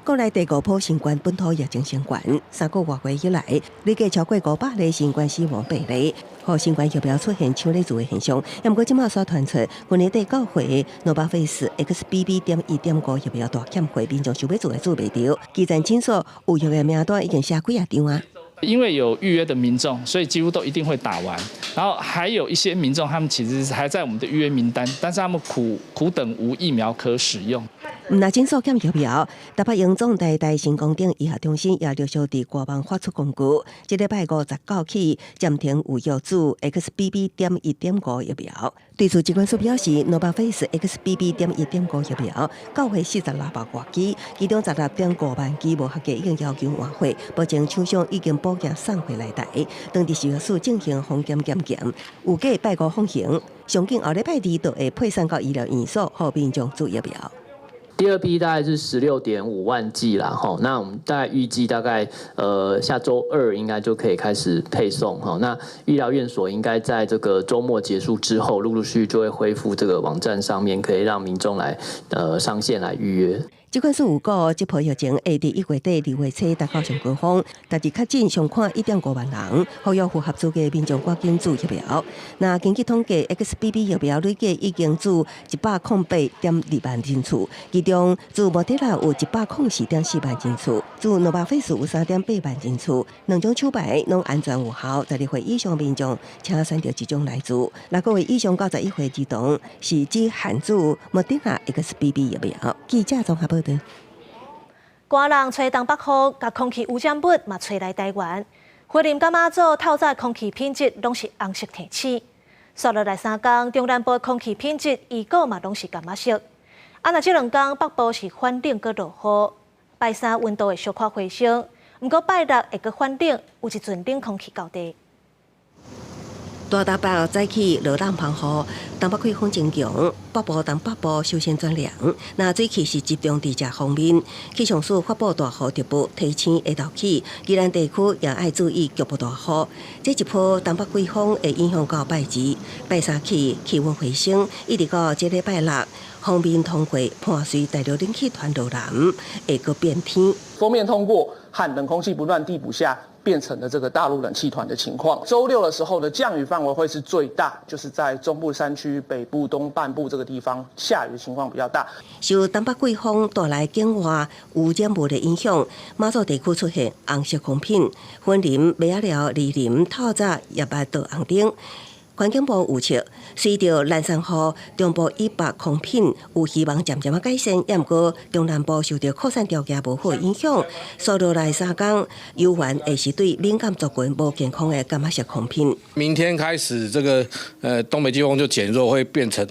國內第五波新冠本土疫情升懸，3個外月以來，累計超過500例新冠死亡病例，予新冠疫苗出現搶咧注的現象。毋過這馬煞傳出，舊年底交貨諾巴費斯 XBB.1.5疫苗大欠貨，民眾想欲注也注袂著。基層診所預約的名單已經寫幾仔張啊。因為有預約的民眾，所以幾乎都一定會打完。然後還有一些民眾，他們其實還在我們的預約名單，但是他們苦苦等無疫苗可使用。毋但診所欠疫苗，台北榮總台大成功頂醫學中心也陸續佇官網發出公告，這禮拜五19起暫停預約注 XBB.1.5疫苗。對此，疾管署表示，諾巴費斯 XBB.1.5疫苗交貨46萬外劑，其中16.5萬劑無合格，已經要求換貨。目前廠商已經補件送回來台，當地食藥署進行風險檢驗，預計拜五放行，上緊後禮拜二就會配送到醫療院所，予民眾注疫苗。第二批大概是16.5萬劑啦，吼，那我們大概預計大概下週二應該就可以開始配送，哈，那醫療院所應該在這個週末結束之後，陸陸續續就會恢復這個網站上面可以讓民眾來上線來預約。疾管署有講，這波疫情會佇1月底、2月初達到上高峰，但是確診上看1.5萬人，呼籲符合資格民眾趕緊注疫苗。那根據統計，XBB 疫苗累計已經注108.2萬人次，其中注莫德納有104.4萬人次，注諾巴費斯有3.8萬人次。兩種廠牌攏安全有效，12歲以上民眾請選擇一種來注。6個月以上到11歲兒童是只限注莫德納 XBB 疫苗。記者綜合報導。寒人吹東北風，共空氣污染物嘛吹來台灣。雲林佮馬祖透早空氣品質攏是紅色提醒。紲落來三工，中南部空氣品質依舊嘛攏是柑仔色。啊，若這兩工北部是反冷閣落雨，拜三溫度會小可回升，毋過拜六會閣反冷，有一陣冷空氣到底。大台北早起落冷風雨，東北季風增強，北部、東北部首先轉涼。那水汽是集中佇這方面，氣象署發布大雨特報，提醒下晝起，宜蘭地區也愛注意局部大雨。這一波東北季風會影響到拜二、拜三起氣溫回升，一直到這禮拜六，鋒面通過，伴隨大陸冷氣團落南，會閣變天。鋒面通過和冷空氣不斷遞補下，變成了這個大陸冷氣團的情況。週六的時候的降雨範圍會是最大，就是在中部山區、北部東半部這個地方下雨的情況比較大。受東北季風帶來境外污染物的影響，馬祖地區出現紅色空品，雲林、麥仔寮、二林透早也捌到紅燈。環境部預測，隨著蘭山號中部以北空品有希望漸漸仔改善，也毋過中南部受著擴散條件無好影響，紲落來三工猶原會是對敏感族群無健康的柑仔色空品。明天開始，這個東北季風就減弱，會變成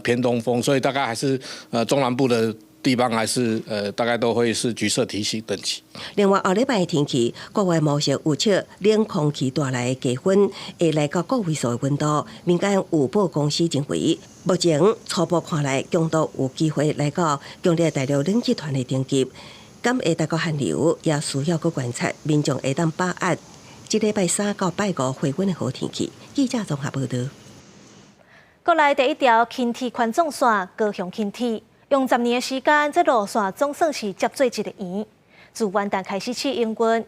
偏東風，所以大概還是中南部的地方還是大概都會是橘色提醒等級。另外，後禮拜的天氣，國外模式預測冷空氣帶來的低溫會來到個位數的溫度。民間預報公司認為，目前初步看來，強度有機會來到強烈大陸冷氣團的等級。敢會達到寒流，也需要閣觀察，民眾會當把握這禮拜三到拜五回溫的好天氣。記者綜合報導。國內第一條輕鐵環總線高雄輕鐵，用10年的時間，這路線總算是接做一個圓。自元旦開始試營運，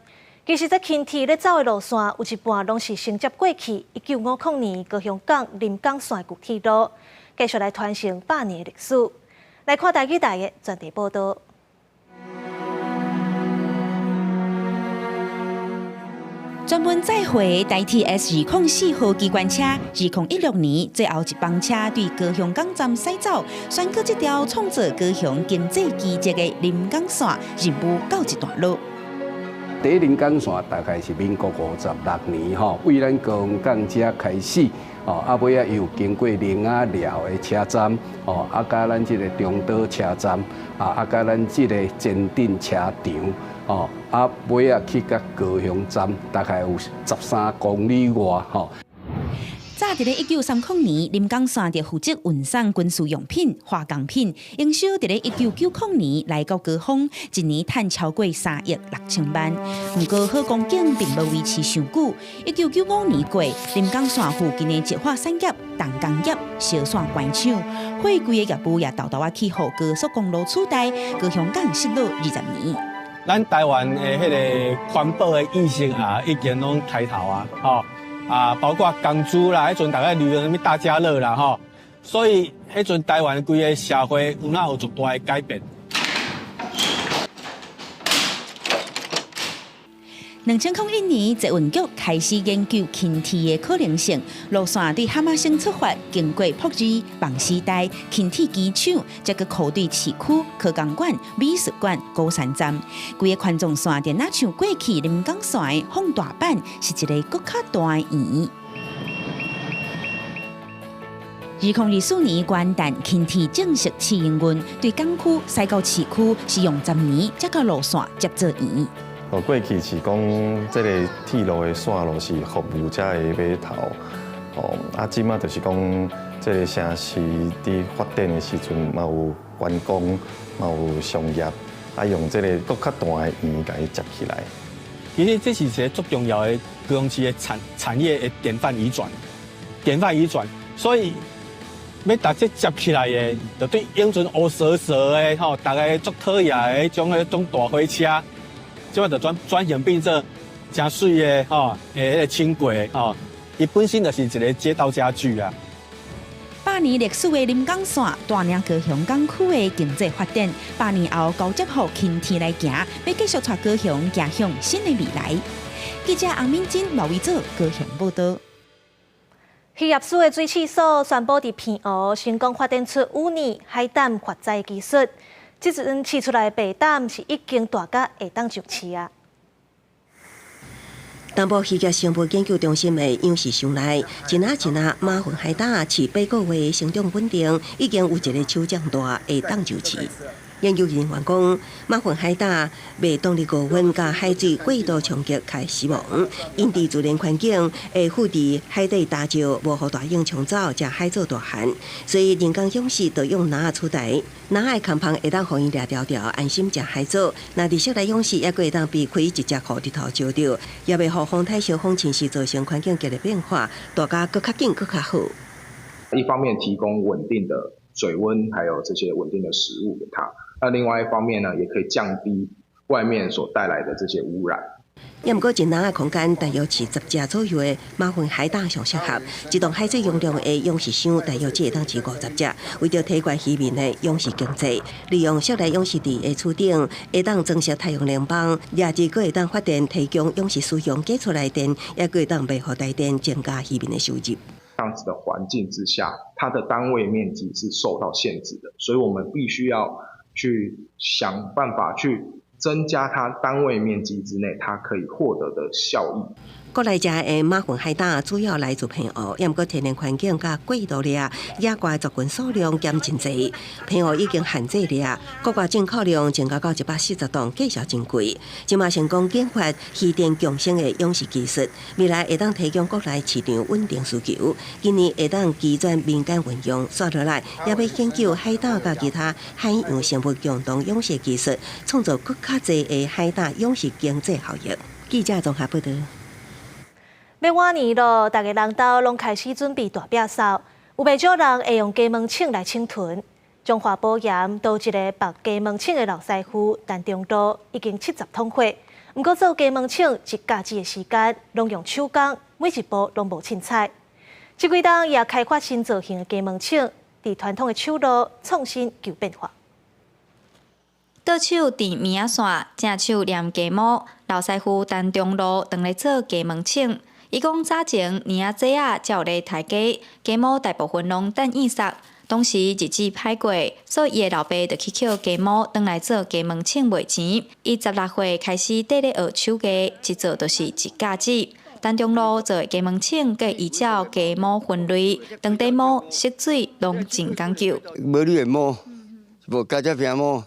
其實這輕鐵咧走的路線有一半攏是承接過去1950年高雄港臨港線的舊鐵路，繼續來傳承百年的歷史。來看台語台的專題報導。專門載貨的台鐵 S 204號機關車，2016年最後一班車對高雄港站駛走，宣告這條創造高雄經濟奇蹟的臨港線任務告一段落。第一臨港線大概是民國56年吼，為咱高雄港遮開始，哦，啊尾仔伊有經過苓仔寮的車站，哦，啊佮咱這个中島車站，啊佮咱這个前鎮車場。哦，啊，尾仔去到高雄站，大概有13公里外，吼。早佇咧1930年，臨港線就負責運送軍事用品、化工品，營收佇咧1990年來到高峰，一年賺超過3億6千萬。毋過好光景並無維持上久。1995年過，臨港線附近的石化產業、重工業燒線關廠，貨櫃的業務也沓沓仔去予高速公路取代，高雄港失落20年。咱台灣的彼个環保的意識啊，已經攏抬頭啊，吼啊，包括工資啦，彼陣大家流行啥物大家樂啦，吼，所以彼陣台灣規个社會有哪有足大的改變。2001年，捷運局開始研究輕鐵的可能性。路線對哈瑪星出發，經過朴二、夢時代、輕鐵機場，再閣箍對市區、科工館、美術館、鼓山站。規个環狀線就若像過去臨港線的放大版，是一个閣較大的圓。2024年元旦，輕鐵正式試營運，對港區駛到市區是用10年才共路線接做圓。哦，過去是講這个鐵路的線路是服務遮的碼頭，哦，啊，這馬就是講這个城市佇發展的時陣，嘛有觀光，嘛有商業，啊，用這个閣較大的圓共伊接起來。其實這是一个足重要的高雄市的產業的典範移轉，典範移轉，所以欲共這接起來的，就對永春烏趖趖的吼，逐家足討厭的彼種大火車。這擺就轉型變做誠媠的吼，彼个輕軌吼，伊本身就是一个街道家具啊。百年歷史的臨港線帶領高雄港區的經濟發展，百年後交接予輕鐵來行，欲繼續帶高雄走向新的未來。記者洪敏珍、羅維祖高雄報道。漁業署的水試所宣布，佇澎湖成功發展出污泥海膽發栽技術。這陣試出來的白膽是已經大甲會當上市啊！東部漁業生物研究中心的養殖箱內，一籃一籃馬雲海膽飼8個月，成長穩定，已經有一个手掌大，會當上市。研究人員講，馬雲海膽袂當佇高溫佮海水過度衝擊開死亡，𪜶佇自然環境會附佇海底礁石，無予大湧沖走，食海藻大漢，所以人工養殖就用籃仔取代，籃仔的空縫會當予𪜶掠牢牢，安心食海藻。若佇室內養殖，猶閣會當避開直接予日頭照著，也袂予風颱小風侵蝕，造成環境劇烈變化，大家閣較緊閣較好。一方面提供穩定的水溫，還有這些穩定的食物給它。那另外一方面呢，也可以降低外面所帶來的這些污染。也毋過，一籃仔空間大約飼10隻左右的馬雲海膽上適合。一棟海水容量的養殖箱大約只會當飼50隻。為著提懸漁民的養殖經濟，利用室內養殖池的厝頂，會當裝設太陽能板，也閣會當發電提供養殖使用，加出來電也閣會當賣予台電，增加漁民的收入。這樣子的環境之下，它的單位面積是受到限制的，所以我們必須要去想辦法去增加它單位面積之內它可以獲得的效益。國內食的馬雲海膽主要來自澎湖，也毋過天然環境佮過度掠，野外族群數量減真濟。澎湖已經限制掠，國外進口量增加到140噸，價數真貴。這馬成功研發魚電共生的養殖技術，未來會當提供國內市場穩定需求。今年會當移轉民間運用，紲落來也欲研究海膽佮其他海洋生物共同養殖技術，創造閣較濟的海膽養殖經濟效益。記者綜合報導。欲換年囉，逐家人兜攏開始準備大摒掃，有袂少人會用雞毛銃來清囤。彰化寶岩都一个縛雞毛銃的老師傅陳中路已經70通歲，毋過做雞毛銃一甲子的時間，攏用手工，每一步攏無凊彩。這幾冬也開發新造型的雞毛銃，佇傳統的手路創新求變化。倒手纏棉仔線，正手捻雞毛，老師傅陳中路當咧做雞毛銃。伊講早前年仔節仔才有咧刣雞，雞毛大部分攏等硬捒。當時日子歹過，所以伊的老爸就去抾雞毛轉來做雞毛銃賣錢。伊16歲開始綴咧學手藝，一做就是一甲子。陳中路做的雞毛銃，閣依照雞毛分類，長短毛、色水攏真講究。無你的毛，無加這片毛，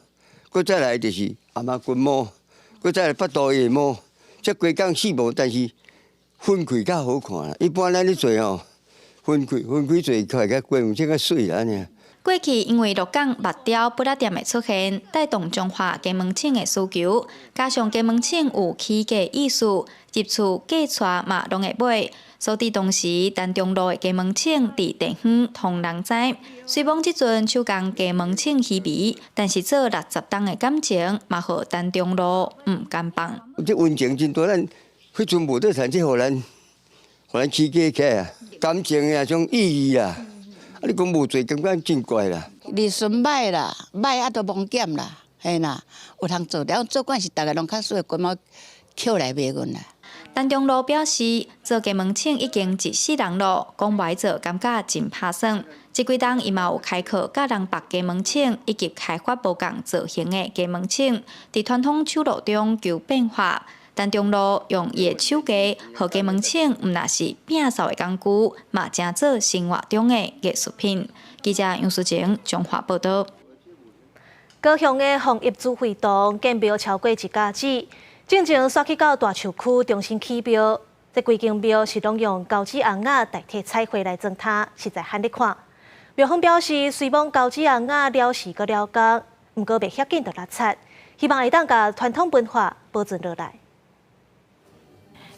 閣再來就是阿媽骨毛，閣再來腹肚的毛，這規工四毛，但是分開較好看啦。一般咱咧做吼，分開分開做塊較雞毛汫較媠啦按呢。過去因為鹿港木雕桮仔店的出現，帶動彰化雞毛汫的需求，加上雞毛汫有起家意思，入厝嫁娶嘛攏會買，所以當時陳忠路的雞毛汫佇地方通人知。雖罔這陣手工雞毛汫稀微，但是做60冬的感情，嘛予陳忠路毋甘放。這溫情真大，咱彼陣無得趁，這予咱，予咱起家起來啊，感情的種意義啊。啊！你講無做，感覺真怪啦。利潤歹啦，歹啊都無減啦，嘿啦，有通做了，做慣是逐个攏較輸的雞毛抾來賣阮啦。陳忠路表示，做雞毛汫已經一世人咯，講袂做感覺真拍算。這幾冬伊嘛有開課教人縛雞毛汫，以及開發無仝造型的雞毛汫，佇傳統手路中求變化。陳忠路用伊的手藝，予雞毛汫毋但是摒掃的工具，嘛成做生活中的藝術品。記者楊淑晴彰化報導。高雄的防疫指揮堂建廟超過一甲子，進前徙去到大樹區重新起廟。這規間廟是攏用膠紙尪仔代替彩繪來裝飾，實在罕咧看。廟方表示，雖罔膠紙尪仔了時閣了工，毋過袂遐緊就落漆，希望會當共傳統文化保存落來。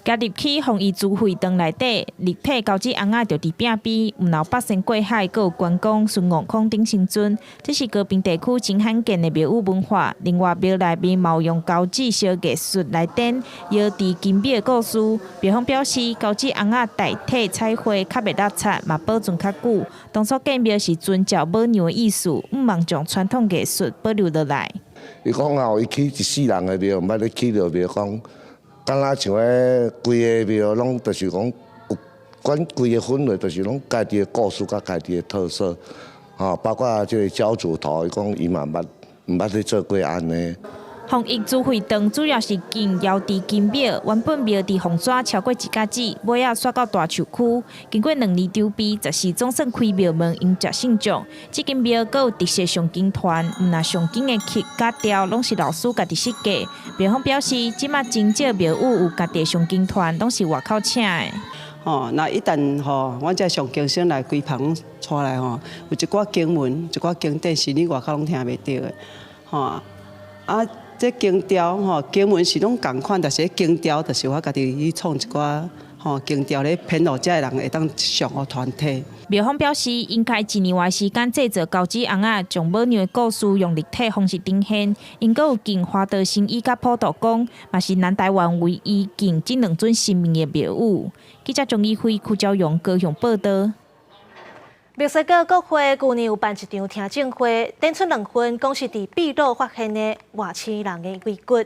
行入去防疫指揮堂內底，立體膠紙尪仔就佇壁邊，有老八仙過海，閣有關公、孫悟空等神尊。這是高屏地區真罕見的廟宇文化。另外，廟內面嘛有用膠紙燒藝術來展窯治金廟的故事。廟方表示，膠紙尪仔代替彩繪，較袂落漆，嘛保存較久。當初建廟是遵照母娘的意思，毋望將傳統藝術保留落來。伊講吼，伊起一世人的廟，毋捌咧起著廟講。敢若像彼規个廟，攏就是講有管規個氛圍，就是攏家己的故事佮家己的特色，吼，包括這個醮主頭，伊講伊嘛捌毋捌咧做過按呢。防疫指揮堂主要是建窯治金廟，原本廟佇鳳山超過一甲子，尾仔徙到大樹區。經過2年籌備，14總算開廟門迎接信眾。這間廟閣有特色誦經團，毋但誦經的曲佮調攏是老師家己設計。廟方表示，這馬真少廟宇有家己誦經團，攏是外口請的。吼，那一旦吼，阮這誦經生來規棚帶來吼，有一寡經文、一寡經典是你外口攏聽袂著的，吼啊。這經調吼，經文是攏仝款，但是經調就是我家己去創一寡吼經調咧編予遮的人會當上予團體。廟方表示，𪜶開一年外時間製作膠紙尪仔，將母娘的故事用立體方式呈現。𪜶閣有敬華道神醫佮普渡公，嘛是南台灣唯一敬這兩尊神明的廟宇。記者張怡輝、柯昭榮高雄報導。墨西哥國會舊年有辦一場聽證會，展出兩份講是佇秘魯發現的外星人的遺骨，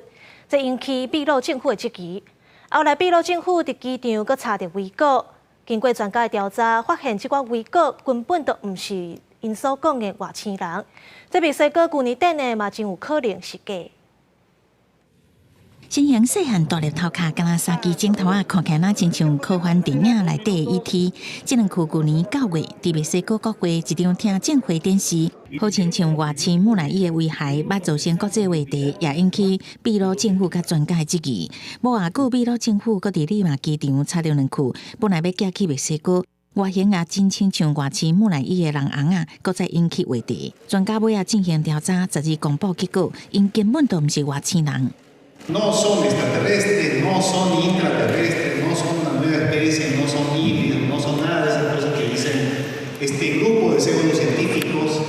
這引起秘魯政府的質疑。後來秘魯政府佇機場閣查著遺骨，經過專家的調查，發現這寡遺骨根本就毋是𪜶所講的外星人。這墨西哥舊年底呢，嘛真有可能是假。身形細漢大粒頭殼，敢若三支指頭仔，看起來若親像科幻電影內底的 E.T. 這兩具舊年9月，佇墨西哥國會一場聽證會展示，好親像外星木乃伊的遺骸，捌造成國際話題，也引起秘魯政府佮專家的質疑。無偌久，秘魯政府閣佇利馬機場查著兩具，本來欲寄去墨西哥。外形也真親像外星木乃伊的人尪仔，閣再引起話題。專家尾仔進行調查，12公布結果，𪜶根本就毋是外星人。 No son extraterrestres, no son intraterrestres, no son una nueva especie, no son híbridos, no son nada de esas cosas que dicen este grupo de pseudocientíficos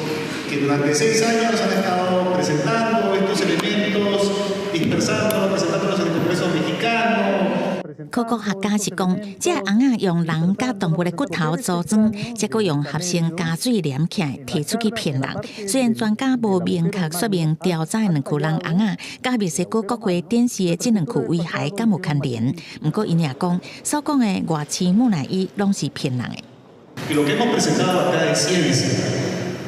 que durante 6 años han estado presentando estos elementos, dispersándolos, presentándolos en el Congreso mexicano. 考古學家是講，這尪仔用人佮動物的骨頭組裝，再閣用合成膠水黏起來，提出去騙人。雖然專家無明確說明調查的兩具人尪仔，佮墨西哥國會展示的這兩具遺骸敢有牽連，毋過𪜶也講，所講的外星木乃伊攏是騙人的。 Y lo que hemos presentado acá es ciencia,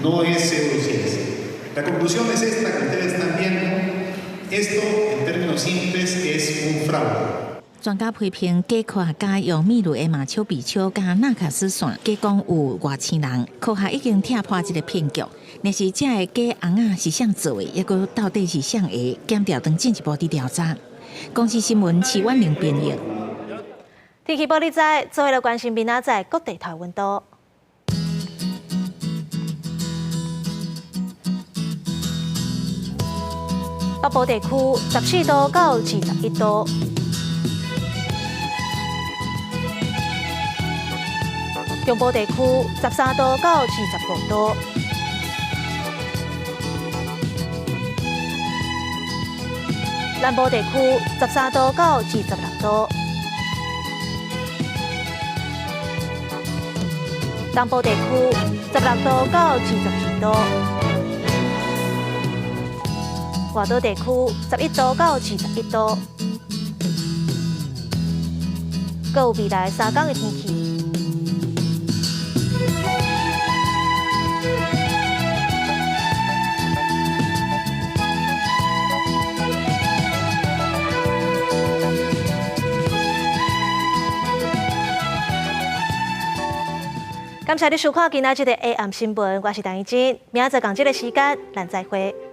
no es pseudociencia. La conclusión es esta que ustedes están viendo. Esto, en términos simples, es un fraude. 專家批評假科學家用秘魯的馬丘比丘佮納卡斯線，假講有外星人，科學已經拆破這個騙局。若是這个假尪仔是誰做的，抑閣到底是誰的，檢調當進一步佇調查。公視新聞徐婉玲編譯。天氣報你知，做伙來關心明仔載各地頭溫度。北部地區14度到21度。中部地區13度到25度。南部地區13度到26度。東部地區16度到22度。外島地區11度到21度。閣有未來3天的天氣。感謝你收看今仔這個 AM 新聞，我是陳怡靜，明仔載仝這个時間，咱再會。